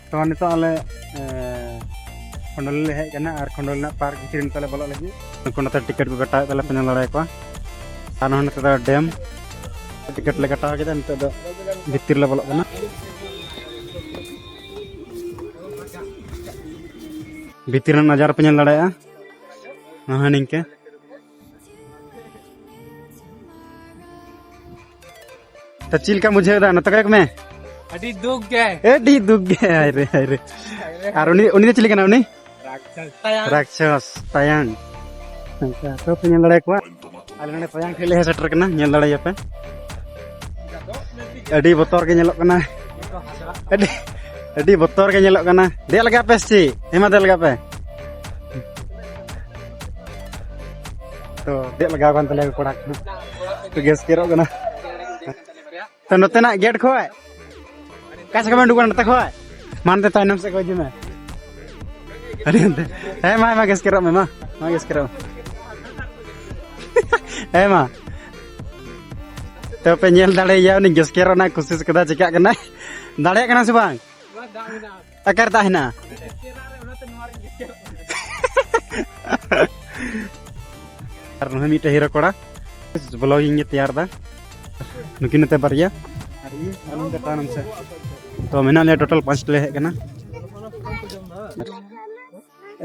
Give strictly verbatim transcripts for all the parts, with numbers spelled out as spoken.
ᱛᱚ ᱱᱤᱛᱚᱜ ᱟᱞᱮ ᱮ, ᱠᱷᱚᱸᱰᱚᱞᱤ ᱞᱮ ᱦᱮᱡ ᱟᱠᱟᱱᱟ ᱟᱨ ᱠᱷᱚᱸᱰᱚᱞᱤ ᱨᱮᱱᱟᱜ ᱯᱟᱨᱠ ᱵᱷᱤᱛᱨᱤ ᱱᱤᱛᱚᱜ ᱞᱮ ᱵᱚᱞᱚᱜ ᱞᱟᱹᱜᱤᱫ᱾ ᱱᱩᱠᱩ ᱱᱚᱛᱮ ᱴᱤᱠᱤᱴ ᱠᱚ ᱠᱟᱴᱟᱣᱮᱫ ᱛᱟᱞᱮ ᱯᱮ, ᱧᱮᱞ ᱫᱟᱲᱮᱭᱟᱠᱚᱣᱟ᱾ ᱟᱨ ᱱᱚᱜᱼᱚᱭ ᱱᱚᱛᱮ ᱫᱚ ᱰᱮᱢ, ᱴᱤᱠᱤᱴ ᱞᱮ ᱠᱟᱴᱟᱣ ᱠᱮᱫᱟ᱾ ᱱᱤᱛᱚᱜ ᱫᱚ ᱵᱷᱤᱛᱤᱨ ᱞᱮ ᱵᱚᱞᱚᱜ ᱠᱟᱱᱟ᱾ ᱵᱷᱤᱛᱤᱨ ᱨᱮᱱᱟᱜ ᱱᱟᱡᱟᱨᱟ ᱯᱮ ᱧᱮᱞ ᱫᱟᱲᱮᱭᱟᱜᱼᱟ᱾ ᱦᱮᱸ, ᱱᱤᱝᱠᱟᱹ᱾ ᱛᱚ ᱪᱮᱫ ᱞᱮᱠᱟᱢ ᱵᱩᱡᱷᱟᱹᱣ ᱮᱫᱟ? ᱱᱚᱛᱮ ᱠᱚᱭᱚᱜ ᱢᱮ᱾ ᱟᱹᱰᱤ ᱫᱩᱠ ᱜᱮ᱾ ᱟᱹᱰᱤ ᱫᱩᱠ ᱜᱮ᱾ ᱦᱟᱭ ᱨᱮ, ᱦᱟᱭ ᱨᱮ᱾ ᱟᱨ ᱩᱱᱤ, ᱩᱱᱤ ᱫᱚ ᱪᱤᱞᱤ ᱠᱟᱱᱟ ᱩᱱᱤ? ᱨᱟᱠᱪᱟᱥ ᱛᱟᱭᱟᱝ᱾ ᱨᱟᱠᱪᱟᱥ ᱛᱟᱭᱟᱝ᱾ ᱟᱪᱪᱷᱟ, ᱛᱚ ᱯᱮ ᱧᱮᱞ ᱫᱟᱲᱮᱭᱟᱠᱚᱣᱟ᱾ ᱟᱞᱮ ᱱᱚᱰᱮ ᱛᱟᱭᱟᱝ ᱴᱷᱮᱱ ᱞᱮ ᱦᱮᱡ ᱥᱮᱴᱮᱨ ᱠᱟᱱᱟ, ᱧᱮᱞ ᱫᱟᱲᱮᱭᱟᱯᱮ᱾ ᱟᱹᱰᱤ ᱵᱚᱛᱚᱨ ᱜᱮ ᱧᱮᱞᱚᱜ ᱠᱟᱱᱟ᱾ ᱟᱹᱰᱤ, ᱟᱹᱰᱤ ᱵᱚᱛᱚᱨ ᱜᱮ ᱧᱮᱞᱚᱜ ᱠᱟᱱᱟ᱾ ᱫᱮᱡ ᱞᱟᱜᱟᱜ ᱯᱮ ᱥᱮ ᱪᱮᱫ? ᱦᱮᱸ ᱢᱟ, ᱫᱮᱡ ᱞᱟᱜᱟᱜ ᱯᱮ᱾ ᱛᱚ ᱫᱮᱡ ᱞᱟᱜᱟᱣ ᱠᱟᱱ ᱛᱟᱞᱮᱭᱟ ᱠᱚᱲᱟ ᱠᱚ᱾ ᱛᱚ ᱜᱮᱥᱠᱮᱨᱚᱜ ᱠᱟᱱᱟ᱾ ᱛᱚ ᱱᱚᱛᱮᱱᱟᱜ ᱜᱮᱴ ᱠᱷᱚᱡ ᱚᱠᱟ ᱥᱮᱫ ᱠᱷᱚᱱ ᱵᱮᱱ ᱩᱰᱩᱠ ᱠᱟᱱᱟ? ᱱᱚᱛᱮ ᱠᱷᱚᱡ? ᱢᱟ ᱱᱚᱛᱮ ᱛᱟᱭᱱᱚᱢ ᱥᱮᱫ ᱠᱷᱚᱡ ᱦᱤᱡᱩᱜ ᱢᱮ᱾ ᱟᱹᱰᱤ ᱚᱱᱛᱮ᱾ ᱦᱮᱸ ᱢᱟ, ᱦᱮᱸ ᱢᱟ, ᱜᱮᱥᱠᱮᱨᱚᱜ ᱢᱮ ᱢᱟ᱾ ᱢᱟ ᱜᱮᱥᱠᱮᱨᱚᱜ ᱢᱮ᱾ ᱦᱮᱸ ᱢᱟ᱾ ᱛᱚ ᱯᱮ ᱧᱮᱞ ᱫᱟᱲᱮᱭᱟᱭᱟ, ᱩᱱᱤ ᱜᱮᱥᱠᱮᱨᱚᱜ ᱨᱮᱱᱟᱜ ᱠᱩᱥᱤᱥ ᱠᱟᱫᱟ, ᱪᱤᱠᱟᱹᱜ ᱠᱟᱱᱟᱭ? ᱫᱟᱲᱮᱭᱟᱜ ᱠᱟᱱᱟ ᱥᱮ ᱵᱟᱝ? ᱚᱠᱟᱨᱮ ᱫᱟᱜ ᱦᱮᱱᱟᱜᱼᱟ? ᱟᱨ ᱱᱩᱭ ᱢᱤᱫᱴᱮᱡ ᱦᱤᱨᱳ ᱠᱚᱲᱟ ᱵᱞᱚᱜᱤᱝ ᱮ ᱛᱮᱭᱟᱨ ᱮᱫᱟ᱾ ᱱᱩᱠᱤᱱ ᱱᱚᱛᱮ ᱵᱟᱨᱭᱟ᱾ ᱟᱨ ᱤᱧ ᱟᱨ ᱱᱚᱛᱮ ᱛᱟᱭᱱᱚᱢ ᱥᱮᱫ᱾ ᱛᱚ ᱢᱮᱱᱟᱜ ᱞᱮᱭᱟ ᱴᱳᱴᱟᱞ ᱯᱟᱸᱪ ᱴᱤ ᱞᱮ ᱦᱮᱡ ᱠᱟᱱᱟ᱾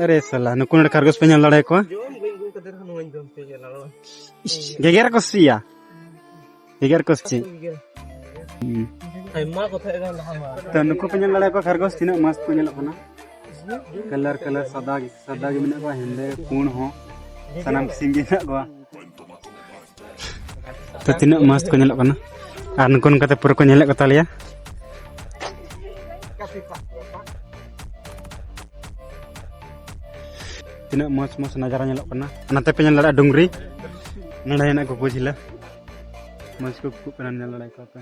ᱟᱨᱮ ᱥᱟᱞᱟ, ᱱᱩᱠᱩ ᱱᱚᱰᱮ ᱠᱷᱟᱨᱜᱳᱥ ᱯᱮ ᱧᱮᱞ ᱫᱟᱲᱮᱭᱟᱠᱚᱣᱟ᱾ ᱤᱥ, ᱜᱮᱜᱮᱨ ᱠᱚ ᱥᱤᱭᱟ᱾ ᱜᱮᱜᱮᱨ ᱠᱚ ᱥᱮ ᱪᱮᱫ? ᱦᱩᱸ᱾ ᱟᱭᱢᱟ ᱠᱚ ᱛᱟᱦᱮᱸ ᱠᱟᱱᱟ ᱞᱟᱦᱟ ᱢᱟ᱾ ᱛᱚ ᱱᱩᱠᱩ ᱯᱮ ᱧᱮᱞ ᱫᱟᱲᱮᱭᱟᱠᱚᱣᱟ ᱠᱷᱟᱨᱜᱳᱥ ᱛᱤᱱᱟᱹᱜ ᱢᱚᱥᱛ ᱠᱚ ᱧᱮᱞᱚᱜ ᱠᱟᱱᱟ᱾ ᱠᱟᱞᱟᱨ ᱠᱟᱞᱟᱨ ᱥᱟᱫᱟ ᱜᱮ, ᱥᱟᱫᱟ ᱜᱮ ᱢᱮᱱᱟᱜ ᱠᱚᱣᱟ, ᱦᱮᱸᱫᱮ ᱯᱩᱸᱰ ᱦᱚᱸ ᱥᱟᱱᱟᱢ ᱠᱤᱥᱤᱢ ᱜᱮ ᱢᱮᱱᱟᱜ ᱠᱚᱣᱟ᱾ ᱛᱚ ᱛᱤᱱᱟᱹᱜ ᱢᱚᱥᱛ ᱠᱚ ᱧᱮᱞᱚᱜ ᱠᱟᱱᱟ᱾ ᱟᱨ ᱱᱩᱠᱩ ᱱᱚᱝᱠᱟᱛᱮ ᱯᱩᱨᱟᱹ ᱠᱚ ᱧᱮᱞᱮᱫ ᱠᱚ ᱛᱟᱞᱮᱭᱟ᱾ ᱛᱤᱱᱟᱹᱜ ᱢᱚᱡᱽ ᱢᱚᱡᱽ ᱱᱟᱡᱟᱨᱟ ᱧᱮᱞᱚᱜ ᱠᱟᱱᱟ᱾ ᱱᱚᱛᱮ ᱯᱮ ᱧᱮᱞ ᱫᱟᱲᱮᱭᱟᱜᱼᱟ ᱰᱩᱝᱨᱤ, ᱱᱚᱰᱮ ᱦᱮᱱᱟᱜ ᱠᱚ ᱡᱷᱤᱞᱟᱹ, ᱢᱚᱡᱽ ᱠᱚ ᱠᱩᱠᱩᱜ ᱠᱟᱱᱟ, ᱧᱮᱞ ᱫᱟᱲᱮᱭᱟᱠᱚᱣᱟ ᱯᱮ᱾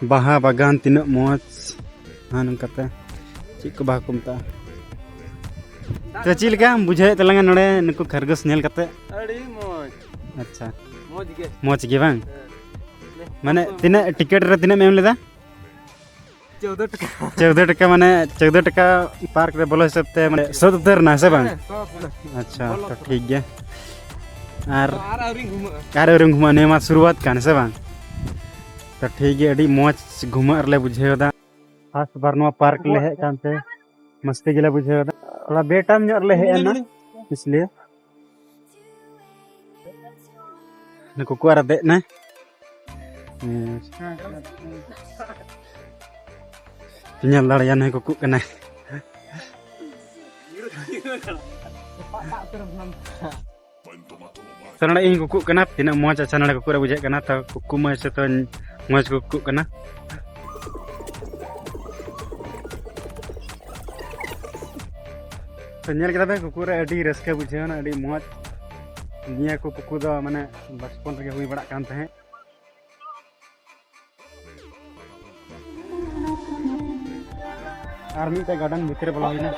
ᱵᱟᱦᱟ ᱵᱟᱜᱟᱱ ᱛᱤᱱᱟᱹᱜ ᱢᱚᱡᱽ, ᱦᱮᱸ ᱱᱚᱝᱠᱟᱛᱮ ᱪᱮᱫ ᱠᱚ ᱵᱟᱦᱟ ᱠᱚ ᱢᱮᱛᱟᱜᱼᱟ? ᱛᱚ ᱪᱮᱫ ᱞᱮᱠᱟᱢ ᱵᱩᱡᱷᱟᱹᱣᱮᱫ ᱛᱟᱞᱟᱝᱟ ᱱᱚᱰᱮ ᱱᱩᱠᱩ ᱠᱷᱟᱨᱜᱳᱥ ᱧᱮᱞ ᱠᱟᱛᱮ? ᱟᱹᱰᱤ ᱢᱚᱡᱽ᱾ ᱟᱪᱪᱷᱟ, ᱢᱚᱡᱽ ᱜᱮ᱾ ᱢᱚᱡᱽ ᱜᱮ ᱵᱟᱝ? ᱦᱮᱸ᱾ ᱢᱟᱱᱮ ᱛᱤᱱᱟᱹᱜ ᱴᱤᱠᱤᱴ ᱨᱮ ᱛᱤᱱᱟᱹᱜ ᱮᱢ ᱮᱢ ᱞᱮᱫᱟ? ᱪᱳᱫᱽᱫᱳ ᱴᱟᱠᱟ᱾ ᱪᱳᱫᱽᱫᱳ ᱴᱟᱠᱟ, ᱢᱟᱱᱮ ᱪᱳᱫᱽᱫᱳ ᱴᱟᱠᱟ ᱯᱟᱨᱠ ᱨᱮ ᱵᱚᱞᱚ ᱦᱤᱥᱟᱹᱵ ᱛᱮ, ᱢᱟᱱᱮ ᱥᱚᱛ ᱩᱛᱟᱹᱨ ᱮᱱᱟ, ᱥᱮ ᱵᱟᱝ? ᱦᱮᱸ, ᱥᱚᱛ ᱩᱛᱟᱹᱨ᱾ ᱟᱪᱪᱷᱟ, ᱵᱚᱞᱚ ᱛᱚ ᱥᱚᱛ᱾ ᱴᱷᱤᱠ ᱜᱮᱭᱟ᱾ ᱟᱨ ᱟᱨ ᱟᱹᱣᱨᱤᱧ ᱜᱷᱩᱢᱟᱹᱜᱼᱟ᱾ ᱟᱨ ᱟᱹᱣᱨᱤᱢ ᱜᱷᱩᱢᱟᱹᱜᱼᱟ, ᱱᱤᱭᱟᱹ ᱢᱟ ᱥᱩᱨᱩᱣᱟᱛ ᱠᱟᱱ, ᱥᱮ ᱵᱟᱝ? ᱛᱚ ᱴᱷᱤᱠ ᱜᱮᱭᱟ, ᱟᱹᱰᱤ ᱢᱚᱡᱽ ᱜᱷᱩᱢᱟᱹᱜ ᱨᱮᱞᱮ ᱵᱩᱡᱷᱟᱹᱣ ᱮᱫᱟ᱾ ᱯᱷᱟᱥᱴ ᱵᱟᱨ ᱱᱚᱣᱟ ᱯᱟᱨᱠ ᱞᱮ ᱦᱮᱡ ᱠᱟᱱᱛᱮ ᱢᱚᱥᱛᱤ ᱜᱮᱞᱮ ᱵᱩᱡᱷᱟᱹᱣ ᱮᱫᱟ᱾ ᱛᱷᱚᱲᱟ ᱵᱮᱴᱟᱢ ᱧᱚᱜ ᱨᱮᱞᱮ ᱦᱮᱡ ᱮᱱᱟ, ᱤᱥᱞᱤᱭᱮ᱾ ᱱᱩᱠᱩ ᱠᱚ ᱟᱨ ᱫᱮᱡ ᱱᱟ᱾ ᱦᱮᱸ᱾ ᱧᱮᱞ ᱫᱟᱲᱮᱭᱟᱜᱼᱟ, ᱱᱩᱭ ᱠᱩᱠᱩᱜ ᱠᱟᱱᱟᱭ᱾ ᱛᱚ, ᱱᱚᱰᱮ ᱤᱧ ᱠᱩᱠᱩᱜ ᱠᱟᱱᱟ᱾ ᱛᱤᱱᱟᱹᱜ ᱢᱚᱡᱽ, ᱟᱪᱪᱷᱟ, ᱱᱚᱰᱮ ᱠᱩᱠᱩᱜ ᱨᱮ ᱵᱩᱡᱷᱟᱹᱜ ᱠᱟᱱᱟ᱾ ᱛᱚ, ᱠᱩᱠᱩ ᱢᱟᱹᱭ ᱥᱮ ᱛᱚ ᱢᱚᱡᱽ ᱠᱚ ᱠᱩᱠᱩᱜ ᱠᱟᱱᱟ᱾ ᱛᱚ, ᱧᱮᱞ ᱠᱮᱫᱟ ᱯᱮ, ᱠᱩᱠᱩ ᱨᱮ ᱟᱹᱰᱤ ᱨᱟᱹᱥᱠᱟᱹ ᱵᱩᱡᱷᱟᱹᱣ ᱮᱱᱟ, ᱟᱹᱰᱤ ᱢᱚᱡᱽ᱾ ᱱᱤᱭᱟᱹ ᱠᱚ ᱠᱩᱠᱩ ᱫᱚ, ᱢᱟᱱᱮ, ᱵᱟᱪᱯᱚᱱ ᱨᱮᱜᱮ ᱦᱩᱭ ᱵᱟᱲᱟᱜ ᱠᱟᱱ ᱛᱟᱦᱮᱸᱫ᱾ ᱟᱨ ᱢᱤᱫᱴᱮᱡ ᱜᱟᱨᱰᱮᱱ ᱵᱷᱤᱛᱨᱤ ᱨᱮ ᱵᱚᱞᱚ ᱦᱩᱭᱱᱟ᱾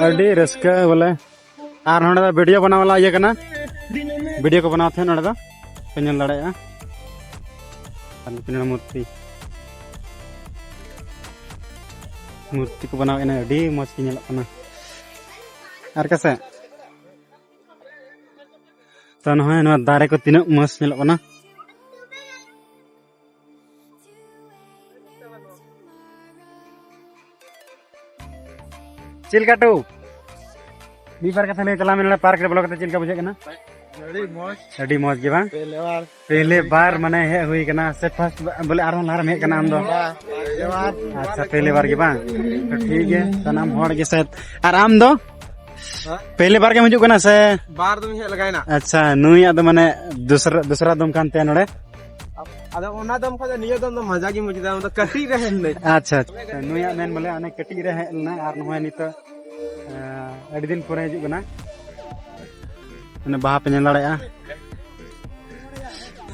ᱟᱹᱰᱤ ᱨᱟᱹᱥᱠᱟᱹ ᱵᱚᱞᱮ᱾ ᱟᱨ ᱱᱚᱰᱮ ᱫᱚ ᱵᱷᱤᱰᱤᱭᱳ ᱵᱮᱱᱟᱣ ᱵᱟᱞᱟ ᱤᱭᱟᱹ ᱠᱟᱱᱟ, ᱵᱷᱤᱰᱤᱭᱳ ᱠᱚ ᱵᱮᱱᱟᱣ ᱛᱟᱦᱮᱸᱫ ᱱᱚᱰᱮ ᱫᱚ, ᱯᱮ ᱧᱮᱞ ᱫᱟᱲᱮᱭᱟᱜᱼᱟ᱾ ᱟᱨ ᱱᱩᱠᱤᱱ ᱢᱩᱨᱛᱤ, ᱢᱩᱨᱛᱤ ᱠᱚ ᱵᱮᱱᱟᱣ ᱮᱱᱟ, ᱟᱹᱰᱤ ᱢᱚᱡᱽ ᱜᱮ ᱧᱮᱞᱚᱜ ᱠᱟᱱᱟ᱾ ᱟᱨ ᱠᱟᱥᱮ ᱛᱚ ᱱᱚᱜᱼᱚᱭ ᱱᱚᱣᱟ ᱫᱟᱨᱮ ᱠᱚ ᱛᱤᱱᱟᱹᱜ ᱢᱚᱡᱽ ᱧᱮᱞᱚᱜ ᱠᱟᱱᱟ᱾ ᱪᱮᱫ ᱞᱮᱠᱟ ᱴᱩ? ᱢᱤᱫ ᱵᱟᱨ ᱠᱟᱛᱷᱟ ᱞᱟᱹᱭ ᱛᱟᱞᱟᱝ ᱢᱮ, ᱱᱚᱰᱮ ᱯᱟᱨᱠ ᱨᱮ ᱵᱚᱞᱚ ᱠᱟᱛᱮ ᱪᱮᱫ ᱞᱮᱠᱟ ᱵᱩᱡᱷᱟᱹᱜ ᱠᱟᱱᱟ? ᱟᱹᱰᱤ ᱢᱚᱡᱽ᱾ ᱟᱹᱰᱤ ᱢᱚᱡᱽ ᱜᱮ ᱵᱟᱝ? ᱯᱮᱦᱞᱮ ᱵᱟᱨ᱾ ᱯᱮᱦᱞᱮ ᱵᱟᱨ ᱢᱟᱱᱮ ᱦᱮᱡ ᱦᱩᱭ ᱠᱟᱱᱟ ᱥᱮ ᱯᱷᱟᱥᱴ ᱵᱚᱞᱮ ᱟᱨᱦᱚᱸ ᱞᱟᱦᱟ ᱨᱮᱢ ᱦᱮᱡ ᱠᱟᱱᱟ ᱟᱢ ᱫᱚ? ᱵᱟᱝ, ᱯᱮᱦᱞᱮ ᱵᱟᱨ᱾ ᱟᱪᱪᱷᱟ, ᱯᱮᱦᱞᱮ ᱵᱟᱨ ᱜᱮ ᱵᱟᱝ? ᱛᱚ ᱴᱷᱤᱠ ᱜᱮᱭᱟ, ᱥᱟᱱᱟᱢ ᱦᱚᱲ ᱜᱮ ᱥᱟᱭᱟᱫ᱾ ᱟᱨ ᱟᱢ ᱫᱚ? ᱦᱮᱸ? ᱯᱮᱦᱞᱮ ᱵᱟᱨ ᱜᱮᱢ ᱦᱤᱡᱩᱜ ᱠᱟᱱᱟ ᱥᱮ? ᱵᱟᱨ ᱫᱚᱢ ᱦᱮᱡ ᱞᱮᱜᱟᱭᱱᱟ᱾ ᱟᱪᱪᱷᱟ, ᱱᱩᱭᱟᱜ ᱫᱚ ᱢᱟᱱᱮ ᱫᱩᱥᱨᱟ, ᱫᱩᱥᱨᱟ ᱫᱚᱢ ᱠᱟᱱ ᱛᱟᱭᱟ ᱱᱚᱰᱮ᱾ ᱟᱫᱚ ᱚᱱᱟ ᱫᱚᱢ ᱠᱷᱚᱱ ᱫᱚ ᱱᱤᱭᱟᱹ ᱫᱚᱢ ᱫᱚ ᱢᱟᱡᱟ ᱜᱮ ᱢᱚᱡᱽ ᱫᱟ, ᱚᱱᱟ ᱫᱚ ᱠᱟᱹᱴᱤᱡ ᱨᱮ ᱦᱮᱡ ᱞᱮᱱᱟ᱾ ᱟᱪᱪᱷᱟ, ᱟᱪᱪᱷᱟ᱾ ᱱᱩᱭᱟᱜ ᱢᱮᱱ ᱵᱚᱞᱮ ᱚᱱᱮ ᱠᱟᱹᱴᱤᱡ ᱨᱮ ᱦᱮᱡ ᱞᱮᱱᱟ ᱟᱨ ᱱᱚᱜᱼᱚᱭ ᱱᱤᱛᱚᱜ, ᱮᱸ, ᱟᱹᱰᱤ ᱫᱤᱱ ᱯᱚᱨᱮ ᱦᱤᱡᱩᱜ ᱠᱟᱱᱟ᱾ ᱚᱱᱮ ᱵᱟᱦᱟ ᱯᱮ ᱧᱮᱞ ᱫᱟᱲᱮᱭᱟᱜᱼᱟ᱾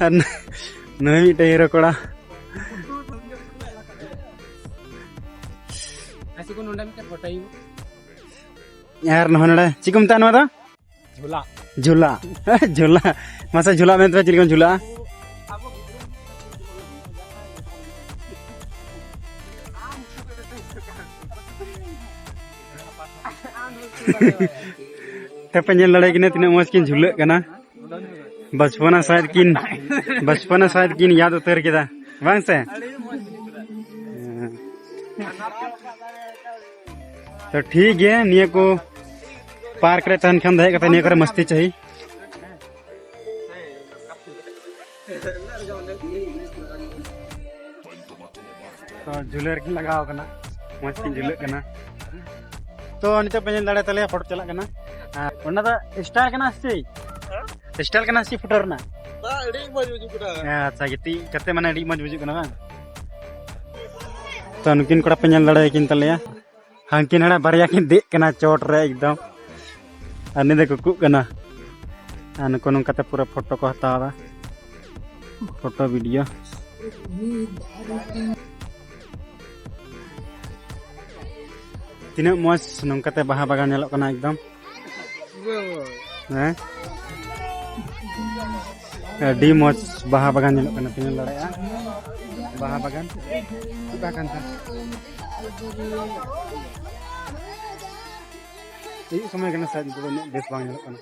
ᱟᱨ ᱱᱩᱭ ᱢᱤᱫᱴᱮᱡ ᱦᱤᱨᱳ ᱠᱚᱲᱟ᱾ ᱟᱪᱪᱷᱟ, ᱠᱚ ᱱᱚᱰᱮ ᱢᱤᱫᱴᱮᱡ ᱯᱷᱳᱴᱳ ᱟᱨ ᱱᱚᱜᱼᱚᱭ ᱱᱚᱰᱮ ᱪᱮᱫ ᱠᱚ ᱢᱮᱛᱟᱜᱼᱟ ᱱᱚᱣᱟ ᱫᱚ? ᱡᱷᱩᱞᱟ᱾ ᱡᱷᱩᱞᱟ᱾ ᱡᱷᱩᱞᱟ᱾ ᱢᱟᱥᱮ ᱡᱷᱩᱞᱟ ᱢᱮᱱᱛᱮ ᱪᱮᱫ ᱞᱮᱠᱟᱢ ᱡᱷᱩᱞᱟᱜᱼᱟ? ᱛᱮᱯᱮ ᱧᱮᱞ ᱫᱟᱲᱮᱭᱟᱜ ᱠᱤᱱᱟ ᱛᱤᱱᱟᱹᱜ ᱢᱚᱡᱽ ᱠᱤᱱ ᱡᱷᱩᱞᱟᱹᱜ ᱠᱟᱱᱟ᱾ ᱵᱟᱪᱯᱚᱱᱟ ᱥᱟᱭᱟᱫ ᱠᱤᱱ, ᱵᱟᱪᱯᱚᱱᱟ ᱥᱟᱭᱟᱫ ᱠᱤᱱ ᱭᱟᱫ ᱩᱛᱟᱹᱨ ᱠᱮᱫᱟ, ᱵᱟᱝ ᱥᱮ? ᱛᱚ ᱴᱷᱤᱠ ᱜᱮᱭᱟ, ᱱᱤᱭᱟᱹ ᱠᱚ ᱯᱟᱨᱠ ᱨᱮ ᱛᱟᱦᱮᱱ ᱠᱷᱟᱱ ᱫᱚ ᱦᱮᱡ ᱠᱟᱛᱮ ᱱᱤᱭᱟᱹ ᱠᱚᱨᱮ ᱢᱟᱥᱛᱤ ᱪᱟᱹᱦᱤ᱾ ᱛᱚ ᱡᱷᱩᱞᱟᱹ ᱨᱮᱠᱤᱱ ᱞᱟᱜᱟᱣ ᱠᱟᱱᱟ, ᱢᱚᱡᱽ ᱠᱤᱱ ᱡᱷᱩᱞᱟᱹᱜ ᱠᱟᱱᱟ᱾ ᱛᱚ ᱱᱤᱛᱚᱜ ᱯᱮ ᱧᱮᱞ ᱫᱟᱲᱮᱭᱟᱛᱟᱞᱮᱭᱟ, ᱯᱷᱳᱴᱳ ᱪᱟᱞᱟᱜ ᱠᱟᱱᱟ᱾ ᱟᱨ ᱚᱱᱟ ᱫᱚ ᱥᱴᱟᱭᱤᱞ ᱠᱟᱱᱟ ᱥᱮ ᱪᱮᱫ? ᱥᱴᱟᱭᱤᱞ ᱠᱟᱱᱟ ᱥᱮ ᱯᱷᱳᱴᱳ ᱨᱮᱱᱟᱜ? ᱵᱟ, ᱟᱹᱰᱤ ᱢᱚᱡᱽ ᱵᱩᱡᱩᱜ ᱠᱟᱱᱟ᱾ ᱦᱮᱸ, ᱟᱪᱪᱷᱟ, ᱜᱤᱛᱤᱡ ᱠᱟᱛᱮ ᱢᱟᱱᱮ ᱟᱹᱰᱤ ᱢᱚᱡᱽ ᱵᱩᱡᱩᱜ ᱠᱟᱱᱟ ᱵᱟᱝ? ᱛᱚ ᱱᱩᱠᱤᱱ ᱠᱚᱲᱟ ᱯᱮ ᱧᱮᱞ ᱫᱟᱲᱮᱭᱟᱠᱤᱱ ᱛᱟᱞᱮᱭᱟ, ᱦᱟᱱᱠᱤᱱ ᱦᱟᱲᱟ ᱵᱟᱨᱭᱟ ᱠᱤᱱ ᱫᱮᱡ ᱠᱟᱱᱟ ᱪᱚᱴ ᱨᱮ ᱮᱠᱫᱚᱢ, ᱟᱨ ᱱᱤᱭᱟᱹ ᱫᱚ ᱠᱩᱠᱩᱜ ᱠᱟᱱᱟ᱾ ᱟᱨ ᱱᱩᱠᱩ ᱱᱚᱝᱠᱟᱛᱮ ᱯᱩᱨᱟᱹ ᱯᱷᱳᱴᱳ ᱠᱚ ᱦᱟᱛᱟᱣ ᱮᱫᱟ, ᱯᱷᱳᱴᱳ ᱵᱷᱤᱰᱤᱭᱳ᱾ ᱛᱤᱱᱟᱹᱜ ᱢᱚᱡᱽ ᱱᱚᱝᱠᱟᱛᱮ ᱵᱟᱦᱟ ᱵᱟᱜᱟᱱ ᱧᱮᱞᱚᱜ ᱠᱟᱱᱟ ᱮᱠᱫᱚᱢ᱾ ᱦᱮᱸ, ᱟᱹᱰᱤ ᱢᱚᱡᱽ ᱵᱟᱦᱟ ᱵᱟᱜᱟᱱ ᱧᱮᱞᱚᱜ ᱠᱟᱱᱟ, ᱯᱮ ᱧᱮᱞ ᱫᱟᱲᱮᱭᱟᱜᱼᱟ ᱵᱟᱦᱟ ᱵᱟᱜᱟᱱ᱾ ᱪᱮᱫ ᱵᱟᱦᱟ ᱠᱟᱱ ᱛᱟᱢ? ᱟᱹᱭᱩᱵ ᱥᱚᱢᱚᱭ ᱠᱟᱱᱟ ᱥᱟᱭᱮᱫ, ᱱᱤᱛᱚᱜ ᱫᱚ ᱩᱱᱟᱹᱜ ᱵᱮᱥ ᱵᱟᱝ ᱧᱮᱞᱚᱜ ᱠᱟᱱᱟ᱾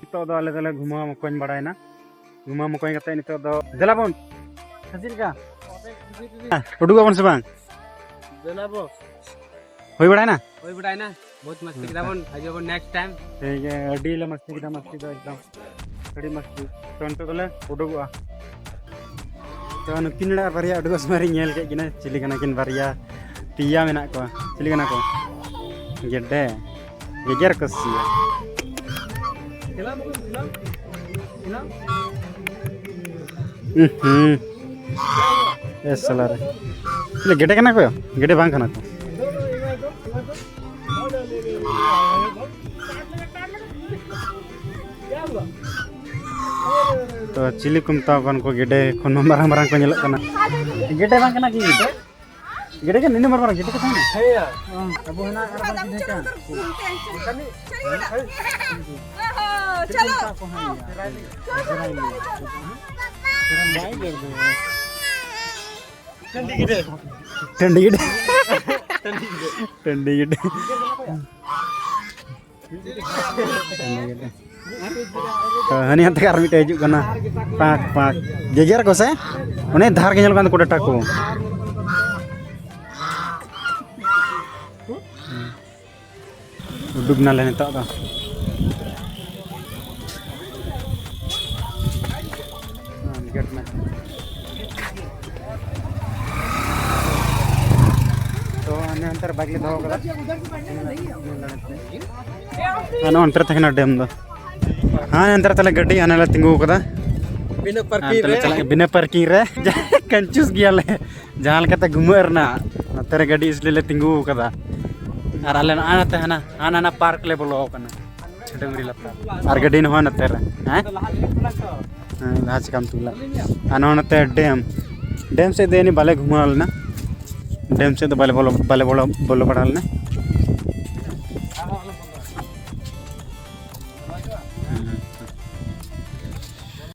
ᱱᱤᱛᱚᱜ ᱫᱚ ᱟᱞᱮ ᱫᱚᱞᱮ ᱜᱷᱩᱢᱟᱹ ᱢᱚᱠᱚᱧ ᱵᱟᱲᱟᱭᱮᱱᱟ᱾ ᱜᱷᱩᱢᱟᱹ ᱢᱚᱠᱚᱧ ᱠᱟᱛᱮ ᱱᱤᱛᱚᱜ ᱫᱚ ᱫᱮᱞᱟ ᱵᱚᱱ, ᱪᱮᱫ ᱞᱮᱠᱟ? ᱩᱰᱩᱠ ᱟᱵᱚᱱ ᱥᱮ ᱵᱟᱝ? ᱫᱮᱞᱟ ᱵᱚ᱾ ᱦᱩᱭ ᱵᱟᱲᱟᱭᱮᱱᱟ? ᱦᱩᱭ ᱵᱟᱲᱟᱭᱮᱱᱟ᱾ ᱵᱚᱦᱩᱛ ᱢᱟᱥᱛᱤ ᱠᱮᱫᱟ ᱵᱚᱱ, ᱦᱤᱡᱩᱜ ᱟᱵᱚᱱ ᱱᱮᱠᱥᱴ ᱴᱟᱭᱤᱢ᱾ ᱴᱷᱤᱠ ᱜᱮᱭᱟ, ᱟᱹᱰᱤ ᱞᱮ ᱢᱟᱥᱛᱤ ᱠᱮᱫᱟ, ᱢᱟᱥᱛᱤ ᱫᱚ ᱮᱠᱫᱚᱢ ᱟᱹᱰᱤ ᱢᱟᱥᱛᱤ᱾ ᱛᱚ ᱱᱤᱛᱚᱜ ᱫᱚᱞᱮ ᱩᱰᱩᱠᱚᱜᱼᱟ᱾ ᱛᱚ ᱱᱩᱠᱤᱱ ᱞᱟᱲᱟ ᱵᱟᱨᱭᱟ ᱩᱰᱩᱠᱚᱜ ᱥᱚᱢᱚᱭ ᱨᱤᱧ ᱧᱮᱞ ᱠᱮᱫ ᱠᱤᱱᱟ, ᱪᱤᱞᱤ ᱠᱟᱱᱟ ᱠᱤᱱ ᱵᱟᱨᱭᱟ, ᱯᱮᱭᱟ ᱢᱮᱱᱟᱜ ᱠᱚᱣᱟ᱾ ᱪᱤᱞᱤ ᱠᱟᱱᱟ ᱠᱚ? ᱜᱮᱰᱮ᱾ ᱜᱮᱜᱮᱨ ᱠᱚ ᱥᱤᱭᱟ᱾ ᱩᱸᱦᱩᱸ᱾ ᱮ ᱥᱟᱞᱟ ᱨᱮ᱾ ᱪᱤᱞᱤ ᱜᱮᱰᱮ ᱠᱟᱱᱟ ᱠᱚ? ᱜᱮᱰᱮ ᱵᱟᱝ ᱠᱟᱱᱟ ᱠᱚ᱾ ᱛᱚ, ᱪᱤᱞᱤ ᱠᱚ ᱢᱮᱛᱟᱣ ᱠᱚᱣᱟ ᱩᱱᱠᱩ ᱜᱮᱰᱮ ᱠᱷᱚᱱ ᱦᱚᱸ ᱢᱟᱨᱟᱝ ᱢᱟᱨᱟᱝ ᱠᱚ ᱧᱮᱞᱚᱜ ᱠᱟᱱᱟ? ᱜᱮᱰᱮ ᱵᱟᱝ ᱠᱟᱱᱟ ᱠᱤ? ᱜᱮᱰᱮ ᱠᱟᱱᱟ, ᱱᱤᱱᱟᱹᱜ ᱢᱟᱨᱟᱝ ᱢᱟᱨᱟᱝ ᱜᱮᱰᱮ ᱠᱚ ᱛᱟᱦᱮᱱᱟ? ᱦᱮᱸᱭᱟ᱾ ᱟᱵᱚ ᱦᱮᱱᱟᱜ ᱟᱨ ᱵᱟᱝ ᱪᱤᱱᱦᱟᱹ ᱠᱟᱱ᱾ ᱪᱟᱞᱤᱭᱮ ᱱᱟ᱾ ᱪᱮᱫ ᱠᱚ ᱢᱮᱛᱟ ᱠᱚᱣᱟ ᱦᱟᱸᱜ ᱤᱭᱟᱹ? ᱪᱚᱞᱚ, ᱪᱚᱞᱚ, ᱪᱚᱞᱚ᱾ ᱵᱟᱭ ᱜᱮᱨ ᱫᱚ᱾ ᱴᱟᱺᱰᱤ ᱜᱮᱰᱮ᱾ ᱴᱟᱺᱰᱤ ᱜᱮᱰᱮ᱾ ᱴᱟᱺᱰᱤ ᱜᱮᱰᱮ᱾ ᱴᱟᱺᱰᱤ ᱜᱮᱰᱮ᱾ ᱛᱚ, ᱦᱟᱹᱱᱤ ᱦᱟᱱᱛᱮ ᱟᱨ ᱢᱤᱫᱴᱮᱡ ᱦᱤᱡᱩᱜ ᱠᱟᱱᱟ᱾ ᱯᱟᱸᱠ, ᱯᱟᱸᱠ᱾ ᱜᱮᱜᱮᱨ ᱟᱠᱚ ᱥᱮ? ᱚᱱᱮ ᱫᱷᱟᱨ ᱜᱮ ᱧᱮᱞᱚᱜ ᱠᱟᱱ ᱛᱟᱠᱚ ᱰᱟᱴᱟ ᱠᱚ᱾ ᱩᱰᱩᱠ ᱱᱟᱞᱮ ᱱᱤᱛᱚᱜ ᱫᱚ᱾ ᱦᱮᱸ, ᱜᱮᱴ ᱢᱮ᱾ ᱛᱚ, ᱦᱟᱱᱮ ᱦᱟᱱᱛᱮ ᱨᱮ ᱵᱟᱭᱤᱠ ᱞᱮ ᱫᱚᱦᱚ ᱠᱟᱫᱟ᱾ ᱟᱨ ᱱᱚᱜᱼᱚ ᱱᱚᱱᱛᱮ ᱨᱮ ᱛᱟᱦᱮᱸ ᱠᱟᱱᱟ ᱰᱮᱢ ᱫᱚ᱾ ᱦᱮᱸ, ᱱᱚᱱᱛᱮ ᱨᱮ ᱛᱟᱦᱞᱮ ᱜᱟᱹᱰᱤ ᱦᱟᱱᱮ ᱞᱮ ᱛᱤᱸᱜᱩ ᱠᱟᱫᱟ᱾ ᱵᱤᱱᱟᱹ ᱯᱟᱨᱠᱤᱝ ᱦᱟᱱᱛᱮ ᱞᱮ ᱨᱮ᱾ ᱪᱟᱞᱟᱜ, ᱵᱤᱱᱟᱹ ᱯᱟᱨᱠᱤᱝ ᱨᱮ᱾ ᱠᱚᱱᱯᱷᱤᱭᱩᱡᱽ ᱜᱮᱭᱟᱞᱮ᱾ ᱡᱟᱦᱟᱸ ᱞᱮᱠᱟᱛᱮ ᱜᱷᱩᱢᱟᱹᱜ ᱨᱮᱱᱟᱜ, ᱱᱚᱛᱮ ᱨᱮ ᱜᱟᱹᱰᱤ ᱤᱥᱞᱤ ᱞᱮ ᱛᱤᱸᱜᱩ ᱟᱠᱟᱫᱟ᱾ ᱟᱨ ᱟᱞᱮ ᱱᱚᱜᱼᱚᱭ ᱱᱚᱛᱮ ᱦᱟᱱᱟ, ᱦᱟᱱᱟ, ᱦᱟᱱᱟ ᱯᱟᱨᱠ ᱞᱮ ᱵᱚᱞᱚ ᱟᱠᱟᱱᱟ᱾ ᱰᱟᱹᱝᱨᱤ ᱞᱟᱛᱟᱨ᱾ ᱟᱨ ᱜᱟᱹᱰᱤ ᱱᱚᱜᱼᱚᱭ ᱱᱚᱛᱮ ᱨᱮ᱾ ᱦᱮᱸ? ᱦᱮᱸ, ᱞᱟᱦᱟ ᱪᱮᱠᱟᱢ ᱛᱩᱞᱟ? ᱟᱨ ᱱᱚᱜᱼᱚᱭ ᱱᱚᱛᱮ ᱰᱮᱢ᱾ ᱰᱮᱢ ᱥᱮᱫ ᱫᱚ ᱡᱟᱹᱱᱤᱡ ᱵᱟᱞᱮ ᱜᱷᱩᱢᱟᱹᱣ ᱞᱮᱱᱟ᱾ ᱰᱮᱢ ᱥᱮᱫ ᱫᱚ ᱵᱟᱞᱮ ᱵᱚᱞᱚ, ᱵᱟᱞᱮ ᱵᱚᱞᱚ, ᱵᱚᱞᱚ ᱵᱟᱲᱟ ᱞᱮᱱᱟ᱾